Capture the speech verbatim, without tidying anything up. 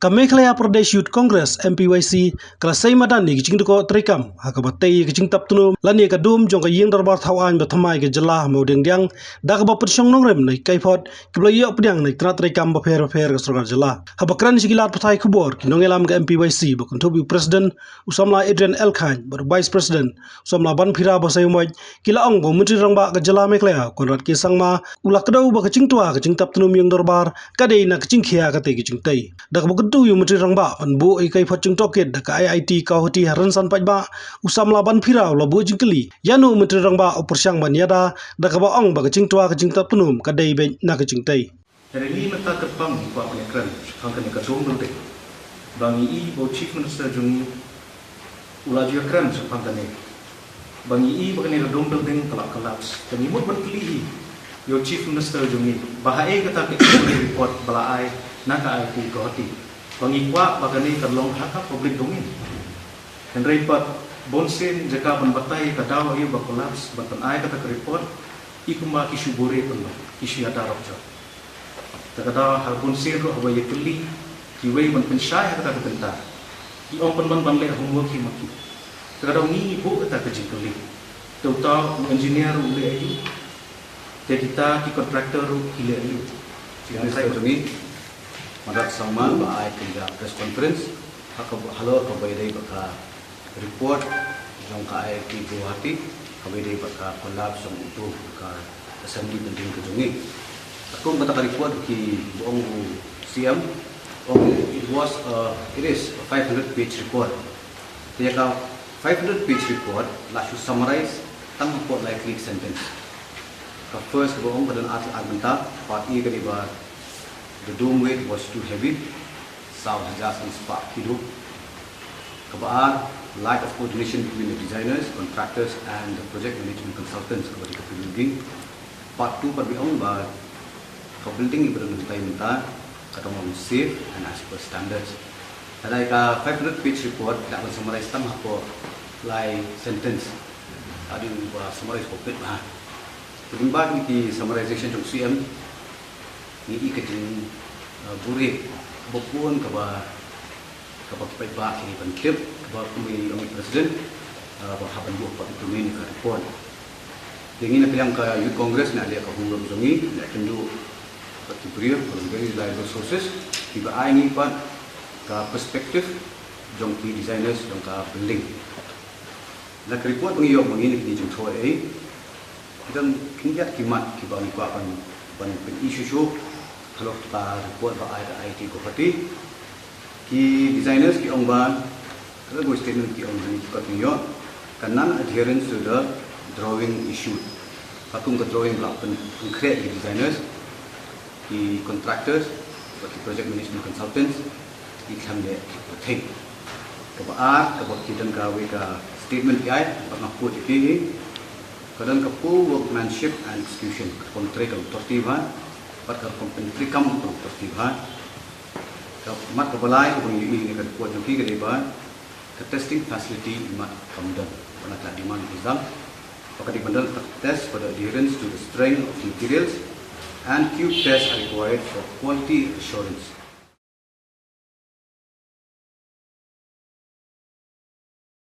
Ka Meghalaya Pradesh Youth Congress, M P Y C, ka la sei madan ïa ka jingdukor treikam ha kaba tei ïa ka jingtap tnum lane ka dum jong ka ïing dorbar thaw aiñ ba thymmai ka jylla ha Mawdiangdiang, da kaba pynshong nongrim na ki kaiphod kiba la ïoh pdiang na ki tnat treikam bapher bapher ka sorkar jylla. Haba kren sha ki lad pathai khubor, ki nongïalam ka M P Y C, ba kynthup ïa u President u samla Adrian L Chyne bad u Vice President u samla Banphira Basaiawmoit, ki la ong ba u Myntri Rangbah ka jylla Meghalaya Conrad K Sangma u la kdew ba ka jingtwa ka jingtap tnum ïing dorbar ka dei na ka jingkhia katei ka jingtei. Da kaba kyntu ïa u Myntri Rangbah ban buh ïa ka kaiphod jingtohkit da ka I I T Guwahati ha rynsan paidbah, u samla Banphira u la buh jingkylli ïano u Myntri Rangbah u pyrshang ban ïada, da kaba ong ba ka jingtwa ka jingtap tnum ka dei beit na ka jingtei. Hynrei ngi mynta kyrpang ngi kwah ban ïakren shaphang kane ka dum building ba ngi i ba u Chief Minister jong ngi u la ju ïakren shaphang kane, ba ngi i ba kane ka dum building ka la collapse. Te ngi mut ban kylli ïa u Chief Minister jong ngi ba haei kata ka enquiry report ba la ai na ka I I T Guwahati ba ngi kwah ba kane ka long ha ka public domain. Hynrei pat bunsien jaka ban batai ka daw aïu ba collapse ban pyn-ai kata ka report, i kumba ki shu buhrieh pynban, ki shu ïada rok jot. Te ka daw ha bunsien ruh haba ïakylli kiwei ban pynshai ha kata ka bynta, ki ong pynban ban leh homework hi ma ki. Te ka daw ngi buh kata ka jingkylli. Te uta u engineer ruh u leh aïu? Te kita ki contractor ruh ki leh aïu? Chief Minister jong ngi, Conrad Sangma, ba ai kane ka press conference ha ka, halor kaba ïadei bad ka report jong ka I I T Guwahati kaba ïadei bad ka collapse jong uto ka assembly building ka jong ngi. Katkum kata ka report, ki ba ong u C M, ong it was, uh, it is a five hundred page report. Te ïa ka five hundred page report la shu summarize tang hapoh lai tylli ki sentence. Ka first kaba ong ka don ar, ar bynta, part A ka dei ba the dome weight was too heavy, saw hajar san spah kilo. Kaba ar, lack of coordination between the designers, contractors and the project management consultants kaba dei ka pre-building. Part two pat ba ong ba ka building iba don hangtai mynta ka dang long safe and as per standards. Te ïa ka five hundred page report la ban summarize tang hapoh lai sentence. Ka dei ba summarize complete bha. Te lyngba kine ki summarization jong C M, ngi i ka jing, uh, buhrieh ba bun kaba, kaba ki paidbah ki ban tip, kaba kum i ong i President, uh, ba hap ban buh public domain ïa ka report. Te ngi na ka liang ka Youth Congress ngi la leh ka homework jong ngi, ngi la ïakynduh bad ki briew, from very reliable sources, kiba ai ngi pat ka perspective jong ki designers jong ka building. Na ka report ba ngi ïoh ma ngi na kine ki jingthoh ei, ki don khyndiat ki mat kiba ngi kwah ban, ban pyni shuh shuh halor ka report ba ai da I I T Guwahati. Ki designers ki ong ba, ka wei statement ki ong, ha kane ka report ngi ïoh, ka non adherence to the drawing issued. Katkum ka drawing ba la pyn-, pynkhreh ki designers, ki contractors bad ki project management consultants ki khlem leh ki pyrthei. Kaba ar, kaba ki don kawei ka statement ki ai, bad nga quote ïa ki hi. Ka don ka poor workmanship and execution, ka rukom trei ka long tyrti bha bad ka rukom pyntreikam ka long tyrti bha. Ka mat kaba lai kaba ngi ïohi na ka report jong ki ka dei ba ka testing facility mat kam don. Bad nga la demand ïa ki ba ka dei ban don ka test for the adherence to the strength of materials and cube tests are required for quality assurance.